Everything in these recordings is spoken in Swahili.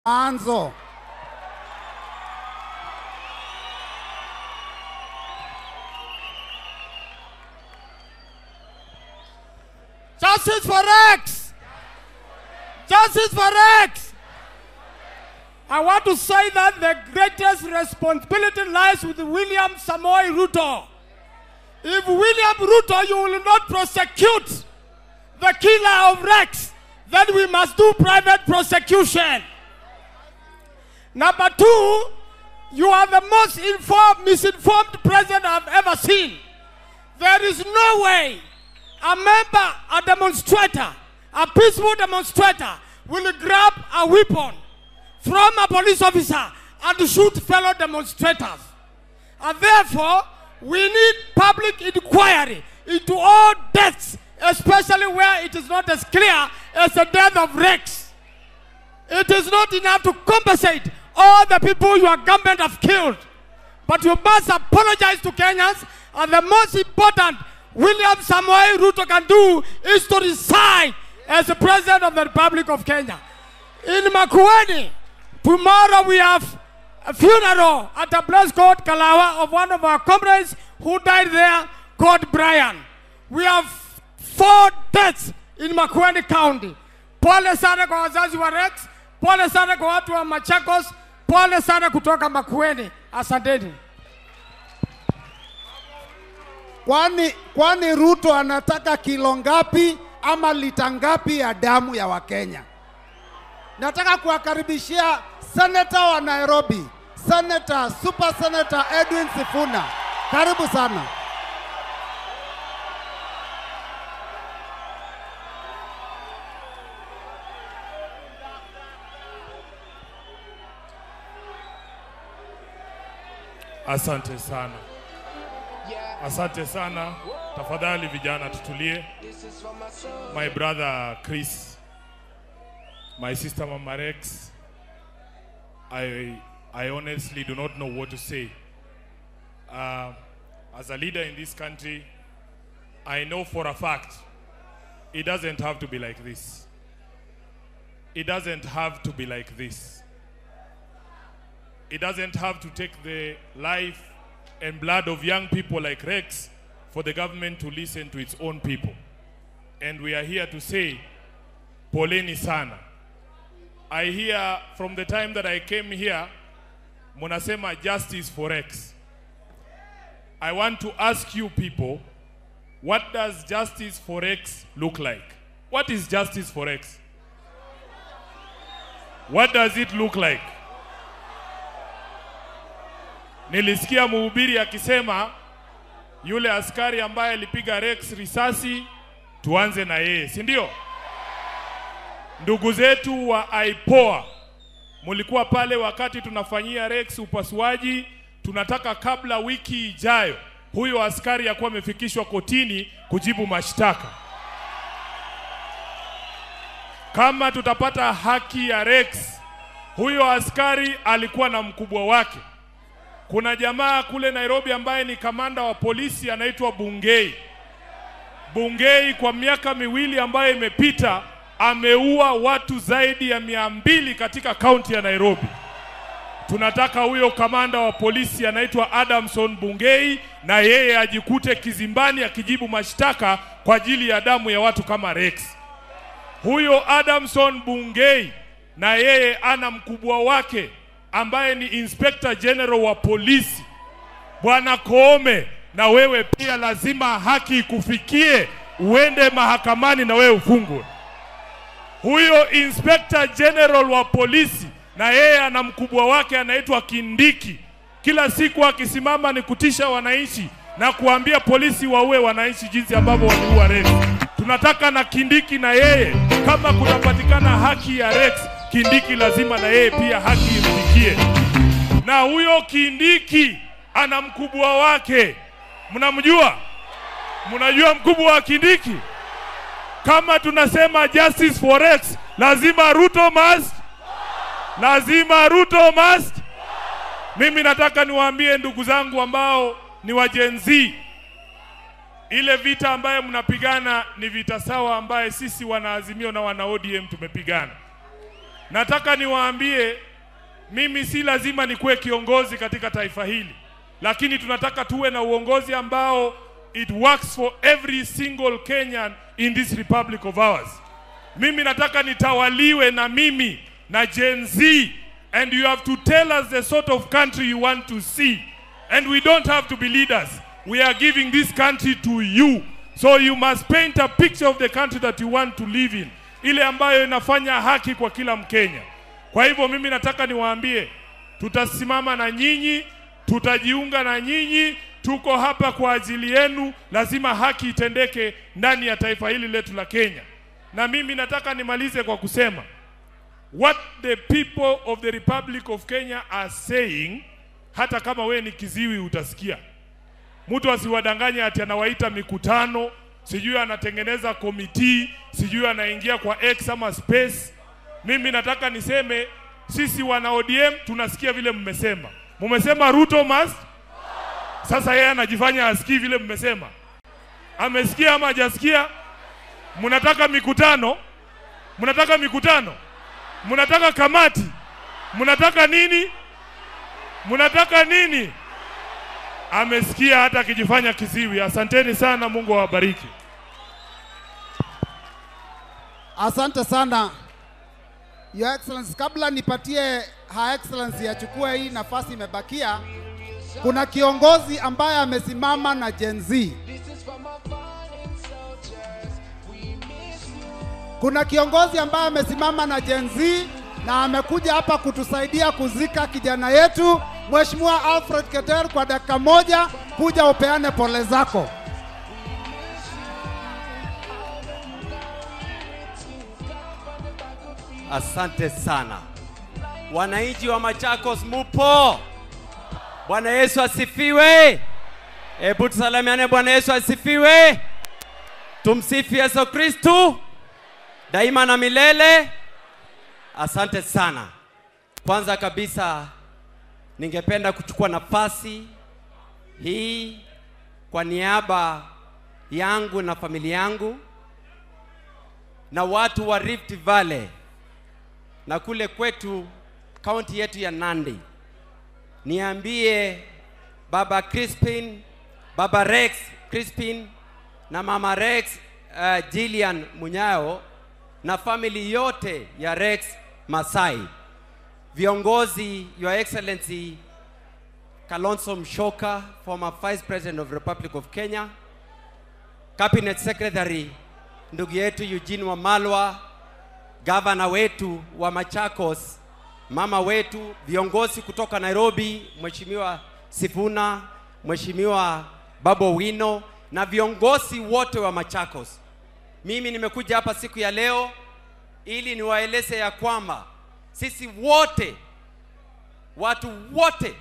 Mwanzo. Justice for Rex! Justice for Rex! I want to say that the greatest responsibility lies with William Samoei Ruto. If William Ruto, you will not prosecute the killer of Rex, then we must do private prosecution. Number two, you are the most informed, misinformed president I've ever seen. There is no way a member, a demonstrator, a peaceful demonstrator will grab a weapon from a police officer and shoot fellow demonstrators. And therefore, we need public inquiry into all deaths, especially where it is not as clear as the death of Rex. It is not enough to compensate all the people your government have killed. But you must apologize to Kenyans, and the most important William Samoei Ruto can do is to resign as the President of the Republic of Kenya. In Makueni, tomorrow we have a funeral at a place called Kalawa of one of our comrades who died there, called Brian. We have 4 deaths in Makueni County. Pole sana kwa wazazi wa Rex, pole sana kwa watu wa Machakos, pole sana kutoka Makueni. Asanteni. Kwani Ruto anataka kilo ngapi ama lita ngapi ya damu ya Wakenya? Nataka kuwakaribishia Senator wa Nairobi, Senator, Super Senator Edwin Sifuna. Karibu sana. Asante sana. Asante sana. Tafadhali vijana tutulie. My brother Chris, my sister Mama Rex, I honestly do not know what to say. As a leader in this country, I know for a fact it doesn't have to be like this. It doesn't have to be like this. It doesn't have to take the life and blood of young people like Rex for the government to listen to its own people. And we are here to say, poleni sana. I hear from the time that I came here, munasema justice for Rex. I want to ask you people, what does justice for Rex look like? What is justice for Rex? What does it look like? Nilisikia mhubiri akisema yule askari ambaye alipiga Rex risasi tuanze na yeye, si ndio? Ndugu zetu wa IPOA mulikuwa pale wakati tunafanyia Rex upasuaji. Tunataka kabla wiki ijayo huyo askari akuwa amefikishwa kotini kujibu mashtaka. Kama tutapata haki ya Rex, huyo askari alikuwa na mkubwa wake. Kuna jamaa kule Nairobi ambaye ni kamanda wa polisi anaitwa Bungei. Bungei kwa miaka miwili ambayo imepita ameua watu zaidi ya 200 katika kaunti ya Nairobi. Tunataka huyo kamanda wa polisi anaitwa Adamson Bungei na yeye ajikute kizimbani akijibu mashtaka kwa ajili ya damu ya watu kama Rex. Huyo Adamson Bungei na yeye ana mkubwa wake ambaye ni Inspector General wa polisi, Bwana Koome, na wewe pia lazima haki ikufikie, uende mahakamani na wewe ufungwe. Huyo Inspector General wa polisi na yeye ana mkubwa wake anaitwa Kindiki. Kila siku akisimama ni kutisha wananchi na kuambia polisi waue wananchi jinsi ambavyo waliua Rex. Tunataka na Kindiki na yeye, kama kunapatikana haki ya Rex, Kindiki lazima na yeye pia haki imfikie. Na huyo Kindiki ana mkubwa wake. Mnamjua? Mnajua mkubwa wa Kindiki? Kama tunasema justice for Rex, lazima Ruto must. Lazima Ruto must. Mimi nataka niwaambie ndugu zangu ambao ni wa Gen Z, ile vita ambayo mnapigana ni vita sawa ambaye sisi wana Azimio na wana ODM tumepigana. Nataka niwaambie, mimi si lazima nikuwe kiongozi katika taifa hili, lakini tunataka tuwe na uongozi ambao it works for every single Kenyan in this republic of ours. Mimi nataka nitawaliwe na mimi na Gen Z, and you have to tell us the sort of country you want to see. And we don't have to be leaders. We are giving this country to you. So you must paint a picture of the country that you want to live in. Ile ambayo inafanya haki kwa kila Mkenya. Kwa hivyo mimi nataka niwaambie, tutasimama na nyinyi, tutajiunga na nyinyi, tuko hapa kwa ajili yenu. Lazima haki itendeke ndani ya taifa hili letu la Kenya. Na mimi nataka nimalize kwa kusema, what the people of the Republic of Kenya are saying, hata kama we ni kiziwi utasikia. Mtu asiwadanganye ati anawaita mikutano, sijui anatengeneza komiti, sijui anaingia kwa X ama space. Mimi nataka niseme, sisi wana ODM tunasikia vile mmesema. Mmesema Ruto must. Sasa yeye anajifanya asikii vile mmesema. Amesikia ama hajasikia? Mnataka mikutano? Mnataka mikutano? Mnataka kamati? Mnataka nini? Mnataka nini? Amesikia hata akijifanya kiziwi. Asanteni sana, Mungu awabariki. Asante sana Your Excellency. Kabla nipatie Her Excellency achukue hii nafasi imebakia, kuna kiongozi ambaye amesimama na Gen Z. Kuna kiongozi ambaye amesimama na Gen Z na amekuja hapa kutusaidia kuzika kijana yetu, Mheshimiwa Alfred Keter. Kwa dakika moja, kuja upeane pole zako. Asante sana. Wananchi wa Machakos mupo? Bwana Yesu asifiwe. Hebu tusalamiane. Bwana Yesu asifiwe. Tumsifu Yesu Kristu daima na milele. Asante sana. Kwanza kabisa ningependa kuchukua nafasi hii kwa niaba yangu na familia yangu na watu wa Rift Valley na kule kwetu kaunti yetu ya Nandi, niambie Baba Crispin, Baba Rex Crispin na Mama Rex Gillian Munyao na family yote ya Rex Masai, viongozi, Your Excellency Kalonzo Musyoka, former Vice President of the Republic of Kenya, Cabinet Secretary ndugu yetu Eugene Wamalwa, governor wetu wa Machakos, mama wetu, viongozi kutoka Nairobi, Mheshimiwa Sifuna, Mheshimiwa Babu Wino na viongozi wote wa Machakos. Mimi nimekuja hapa siku ya leo ili niwaeleze ya kwamba sisi wote, watu wote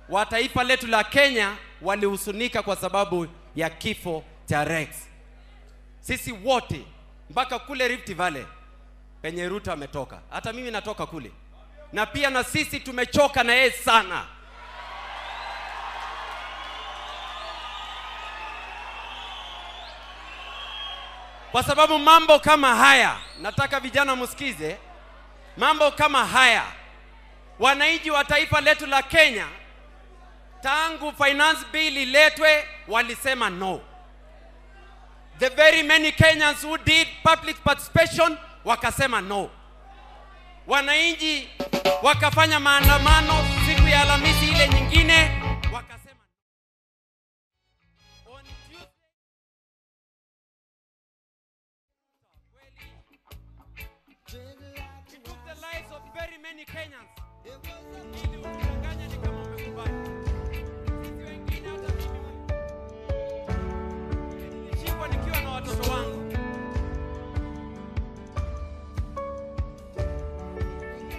wa taifa letu la Kenya walihuzunika kwa sababu ya kifo cha Rex. Sisi wote mpaka kule Rift Valley penye Ruto ametoka, hata mimi natoka kule, na pia na sisi tumechoka na yeye sana. Kwa sababu mambo kama haya, nataka vijana msikize, mambo kama haya, wananchi wa taifa letu la Kenya tangu finance bill iletwe walisema no. The very many Kenyans who did public participation wakasema no. Wananchi wakafanya maandamano siku ya Alhamisi ile nyingine wakasema no. On Tuesday, he took the lives of very many Kenyans. Ili ukidanganya ni kama umekubali. Sisi wengine hata mimi nilishikwa nikiwa na watoto wangu.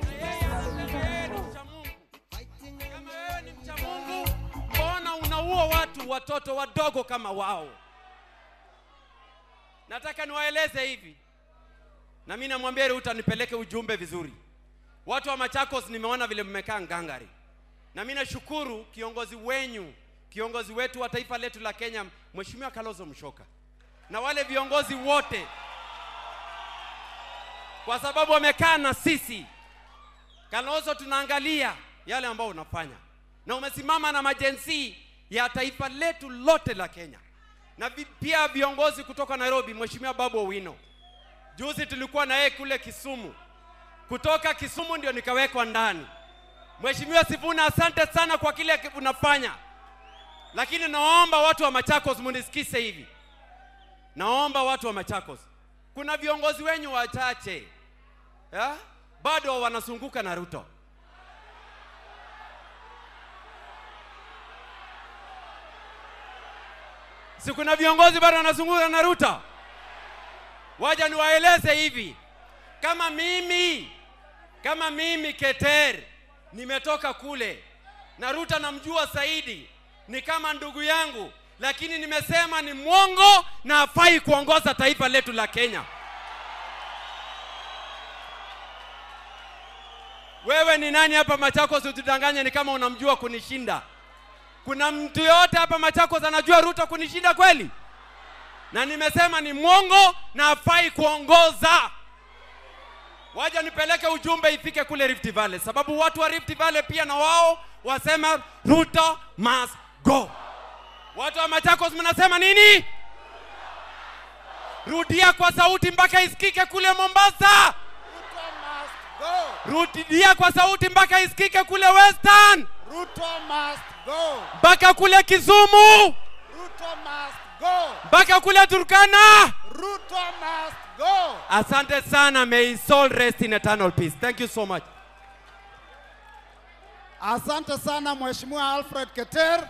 Na yeye anasema yeye ni mcha Mungu. Kama wewe ni mcha Mungu, mbona unaua watu watoto wadogo kama wao? Nataka niwaeleze hivi. Na mimi namwambia Ruto nipeleke ujumbe vizuri. Watu wa Machakos nimeona vile mmekaa ngangari. Na mimi nashukuru kiongozi wenyu, kiongozi wetu wa taifa letu la Kenya, Mheshimiwa Kalonzo Musyoka, na wale viongozi wote. kwa sababu wamekaa na sisi. Kalonzo, tunaangalia yale ambayo unafanya na umesimama na majenzi ya taifa letu lote la Kenya, na pia viongozi kutoka Nairobi. Mheshimiwa Babu Owino, juzi tulikuwa na yeye kule Kisumu, kutoka Kisumu ndio nikawekwa ndani. Mheshimiwa Sifuna, asante sana kwa kile unafanya, lakini naomba watu wa Machakos munisikize hivi. Naomba watu wa Machakos, kuna viongozi wenyu wachache ya? Bado wanazunguka na Ruto. Si kuna viongozi bado wanazunguka na Ruto? Waja niwaeleze hivi, kama mimi Keter nimetoka kule na Ruto namjua zaidi, ni kama ndugu yangu, lakini nimesema ni mwongo na hafai kuongoza taifa letu la Kenya. Wewe ni nani hapa Machakos utudanganye ni kama unamjua kunishinda? Kuna mtu yote hapa Machakos anajua Ruto kunishinda kweli? Na nimesema ni mwongo na hafai kuongoza. Waja nipeleke ujumbe ifike kule Rift Valley, sababu watu wa Rift Valley pia na wao wasema Ruto must go. Watu wa Machakos mnasema nini? Rudia kwa sauti mpaka isikike kule Mombasa. Ruto must go. Rudia kwa sauti mpaka isikike kule Western. Ruto must go. Mpaka kule Kisumu. Ruto must go. Mpaka kule Turkana. Ruto must go. Asante sana. May his soul rest in eternal peace. Thank you so much. Asante sana Mheshimiwa Alfred Keter.